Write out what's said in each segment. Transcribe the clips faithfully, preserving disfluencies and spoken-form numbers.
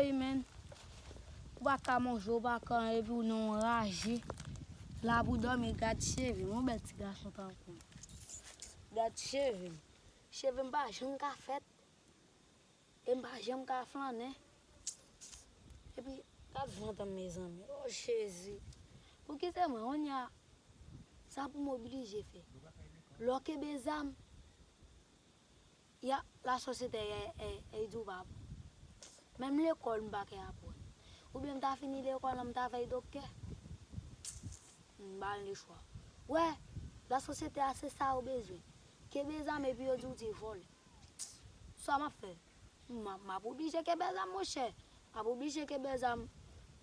Ey, men, ou pa ka manje, ou pa ka anyen, epi ou nan yon raje. La pou dòmi, gad cheve m, yon bèl ti gason tankou m. Gad cheve m. Cheve m pa janm ka fèt. E m pa janm ka flannen. Epi, gad vant an m, mezanmi. O Jezi. Pou ki se mwen, kounye a, sa pou m oblije fè. Lè w kenbe zam, ya, lasosyete, e, e, e, di w pa bon. Menm lekòl, m pa ka aprann. Oubyen m ta fini lekòl la, m ta fè doktè. M pa gen lechwa. Wè, lasosyete a, se sa yo bezwen. Kenbe zam epi yo di w se vòlè. Sa m ap fè? M ap, m ap oblije kenbe zam, monchè. M ap oblije kenbe zam.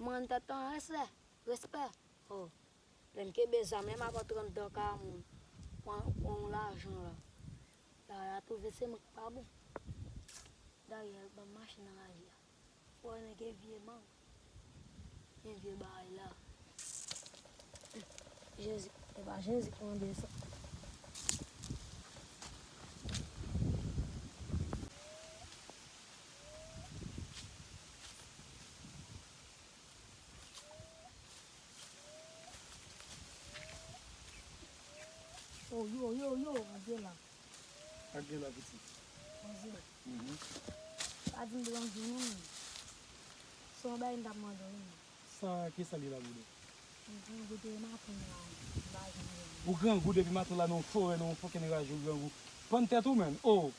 Mwen, tèt an rèspè. Rèspè. Oh. Lè m kenbe zam, lè m ap antre anndan kay moun. Pran, pran yon lajan la. La, la twouve se mwen k pa bon. Dayè, ban m mache nan raje a. Wè nèg e vye mang. Gen vye bagay la. Jezi, e pa Jezi k mande sa. Oh, yo, yo, yo, Angela. Angela, pitit. Angela. Mhm. Pa di m te rann jou non, men. Se yon bagay m t ap mande w, men. Sa, kisa li la, boudè? M grangou depi maten la, m pa janm jwenn. Ou grangou depi maten la nan yon forè, nan yon fòkenn raje, ou grangou. Pann tèt ou, menm. Oh!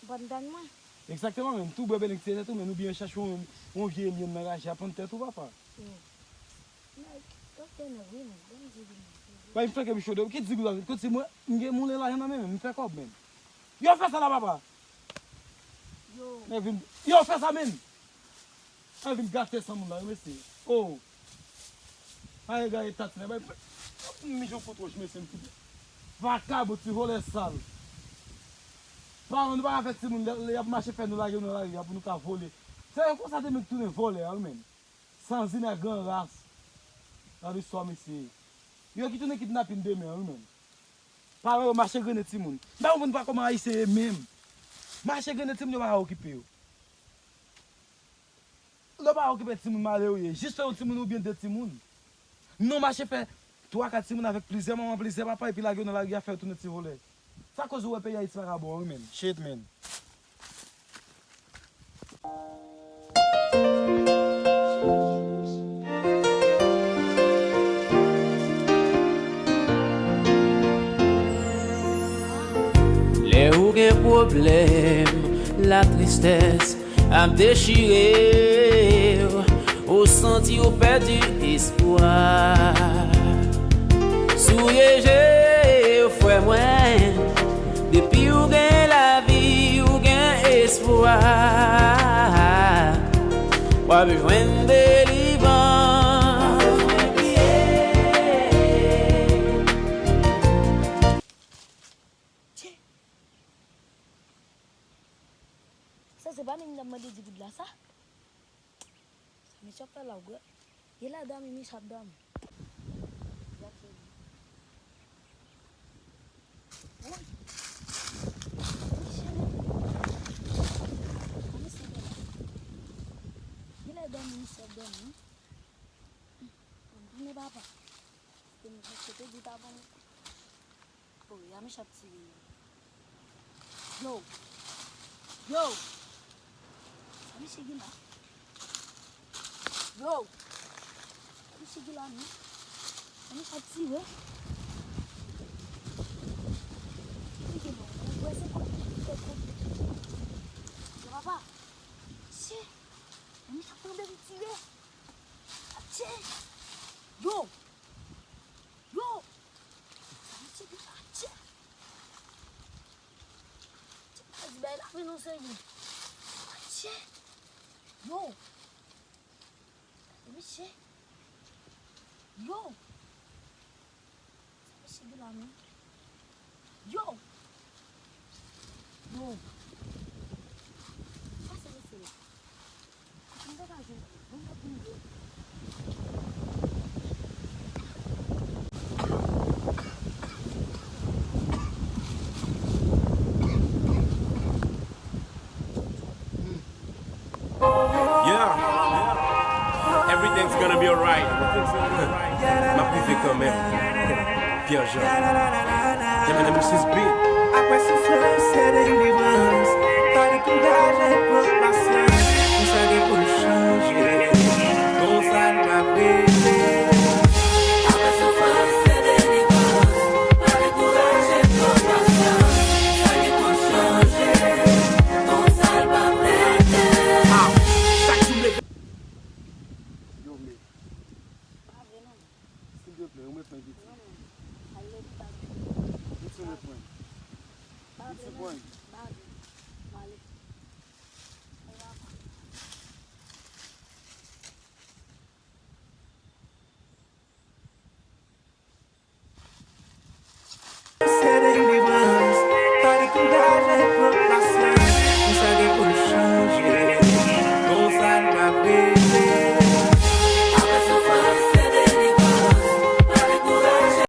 Pann tèt mwen? Egzakteman, menm. Tou bwè bèl ti tèt ou, menm. Oubyen chache yon, yon vye lyann nan raje a, pann tèt ou, papa. Yo. Nèg, doktè nèg, wi, menm. Ban m di li, menm. Bay m fè kè m chode. Ki di gou la, kote mwen, m gen moulen lajan nan men, menm. M fè kòb, menm. Yo fè sa la, papa. Yo. Nèg vin, yo fè sa, menm. Al vin gate san moun la, wi, mesye. Oh. Al gaye tat, nèg, bay, mijo kout wòch, mesye, m fout. Vakabon, ti vòlè sal. Paran nou pa ka fè timoun, lè, lè y ap mache fè nou lage nou nan lari a pou nou ka vole. Se konsa te menm tounen vòlè a, wi, menm. Sanzin a gran ras. Gade istwa, mesye. Yo ki tounen kidnapin demen an, wi, menm. Paran yo mache grennen timoun. M pa konprann pa kòman Ayisyen ye menm. Mache grennen timoun, yo pa ka okipe yo. Lè w pa okipe timoun, malere w ye. Jis fè yon timoun oubyen de timoun. Non, mache fè twa, kat timoun avèk plizyè manman, plizyè papa, epi lage yo nan lari a, fè yo tounen ti vòlè. Sa koz ou wè peyi Ayiti vakabon an, wi, menm. Shit, menm. Lè ou gen pwoblèm, latristès ap dechire w, ou santi w pèdi espwa. Souye je w, frè mwen, depi w gen lavi, w gen espwa. W ap jwenn delivrans. Sa se pa menm m t ap mande di goud la sa? Sa misye ap fè la, ou wè? Gen la dòmi, misye ap dòmi. Gad figi. Woy! Misye menm. Sa misye fè la? Gen la dòmi, misye ap dòmi, wi. Ann tounen, papa. Paske misye te di ta ban m. Oh, ya misye ap tire yo. Yo! Yo! Sa misye gen la? Yo! Sa misye gen la, non? Sa misye ap tire. Li gen non. Ou wè se kote, kote, kote. Yo, papa. Che! Sa misye ap tande li tire. Atchè! Yo! Yo! Sa misye di atchè! Atchè, bay la vin nan serye. Atchè! Yo! Misye! Yo! Sa misye gen la menm? Yo! Yo! Sa se mesye la. M te ka jwenn. Bon, bon, bon. Yeah. Gonna be alright. M ap rive kanmenm. Pierre Jean. M M six beat. Apre soufrans se delivrans. Pa dekouraje, pran pasyans. Konsa gen pou l